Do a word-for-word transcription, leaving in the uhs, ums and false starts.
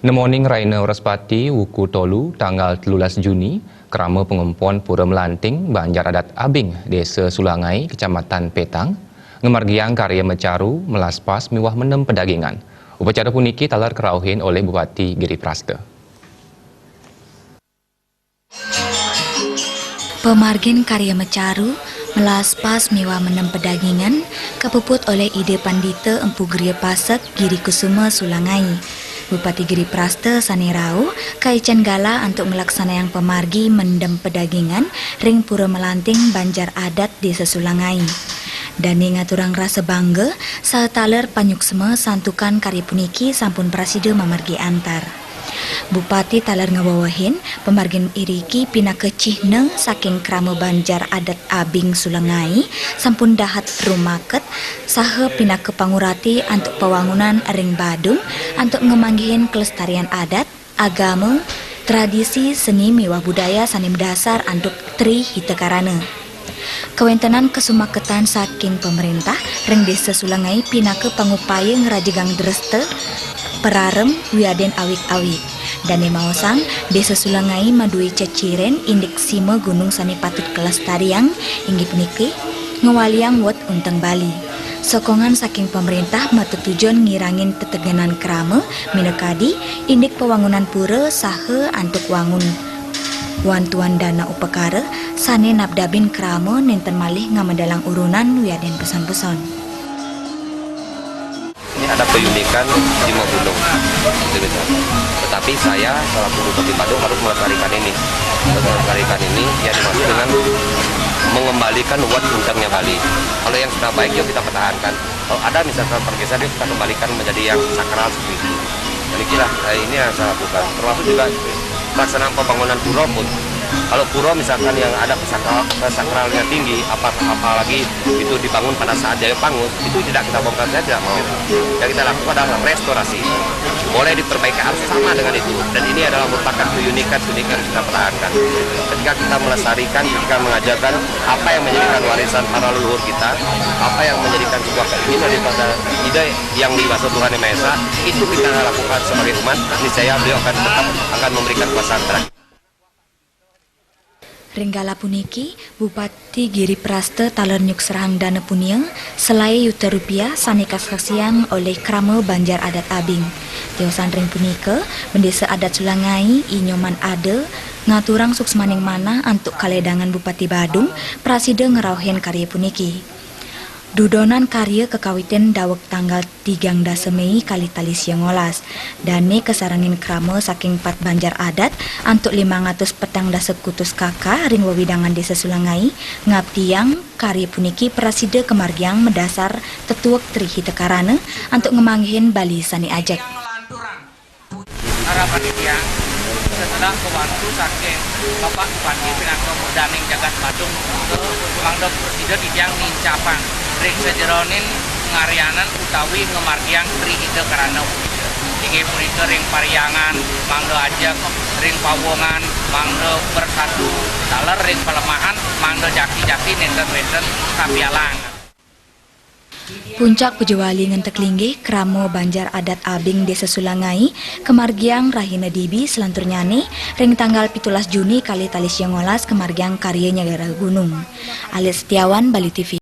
Nemoning Raina Wraspati, wuku tolu, tanggal telulas Juni, krama pangempon Pura Melanting, Banjar Adat Abing, Desa Sulangai, Kecamatan Petang, ngamargiang karya macaru, melaspas miwah mendem pedagingan. Upacara puniki taler karauhin olih Bupati Giri Prasta. Pamargin karya macaru, melaspas miwah mendem pedagingan, kapuput olih Ida Pandita Empu Griya Pasek Giri Kusuma Sulangai. Bupati Giri Prasta sane rauh kaicen galah antuk nglaksanayang pamargi mendem pedagingan ring Pura Melanting Banjar Adat Desa Sulangai. Dane ngaturang rasa bangga saha taler panyuksma santukan karya puniki sampun prasida mamargi antar. Bupati taler ngwewehin, pamargin iriki pinaka cihna saking krama banjar adat Abing Sulangai sampun dahat rumaket, saha pinaka pangurati antuk pawangunan ring Badung antuk ngamanggihin kelestarian adat, agama, tradisi, seni miwah budaya sane madasar antuk Tri Hita Karana. Kawentenan kasumaketan saking pamrentah ring Desa Sulangai pinaka pangupaya ngrajegang dresta, pararem, wiadin awig-awig. Dane maosang, Desa Sulangai madue ceciren indik sima gunung sane patut kalestariang, inggih puniki ngwaliang wet unteng Bali. Sokongan saking pamrentah matetujon ngirangin tetegenan krama, minakadi indik pawangunan pura saha antuk wangun wantuan dana upakara sane nabdabin krama nenten malih ngamedalang urunan wiadin peson-peson. Ini ada keunikan lima gunung, gitu, gitu. Tetapi saya selaku Bupati Badung harus melestarikan ini. Untuk melestarikan ini, ya, dimaksud dengan mengembalikan wet untengnya Bali. Kalau yang sudah baik, yuk kita pertahankan. Kalau ada misalkan pergeseran, yuk kita kembalikan menjadi yang sakral seperti itu. Dan itulah, eh, ini yang saya lakukan. Termasuk juga pelaksanaan pembangunan pura pun. Kalau pura misalkan yang ada kesakral-, kesakralnya tinggi, apa-, apalagi itu dibangun pada saat Jaya Pangus, itu tidak kita bongkar, saya tidak mau. Yang kita lakukan adalah restorasi. Boleh diperbaiki, harus sama dengan itu. Dan ini adalah merupakan keunikan, keunikan yang kita pertahankan. Ketika kita melestarikan, ketika mengajarkan apa yang menjadikan warisan para leluhur kita, apa yang menjadikan sebuah keinginan daripada ide yang dibasuh Tuhan Yang Maha Esa, itu kita lakukan sebagai umat, niscaya beliau akan tetap akan memberikan kuasa terakhir. Ring galah puniki, Bupati Giri Prasta taler nyukserahang dana punia selae yuta rupiah sane kasaksiang olih krama banjar adat Abing. Tiosan ring punika, Bendesa Adat Sulangai, I Nyoman Ada, ngaturang suksmaning manah antuk kaledangan Bupati Badung, prasida ngrauhin karya puniki. Dudonan karya kakawitin daweg tanggal tigang dasa Mei kalih tali sia ngolas. Dane kasarengin krama saking pat banjar adat antuk limang atus petang dasa kutus kaka ring wewidangan Desa Sulangai, ngabdiang karya puniki prasida kamargiang madasar tetuek Tri Hita Karana antuk ngamanggihin Bali sane ajeg. Harapan titiang, setelah kawantu saking Bapak Bupati pinaka murdaning jagat Badung, mangda prasida titiang nincapang ring sajeroning ngaryanan utawi ngamargiang Tri Hita Karana punika. Inggih punika ring parhyangan, mangda ajeg, ring pawongan, mangda bersatu, taler ring palemahan, mangda jati-jati nenten wenten kapialang. Puncak pujawali ngenteg linggih krama banjar adat Abing Desa Sulangai kamargiang rahina Dibi, salanturnyane ring tanggal pitulas Juni kalih tali sia ngolas kamargiang karya nyegara gunung. Alit Setiawan, Bali T V.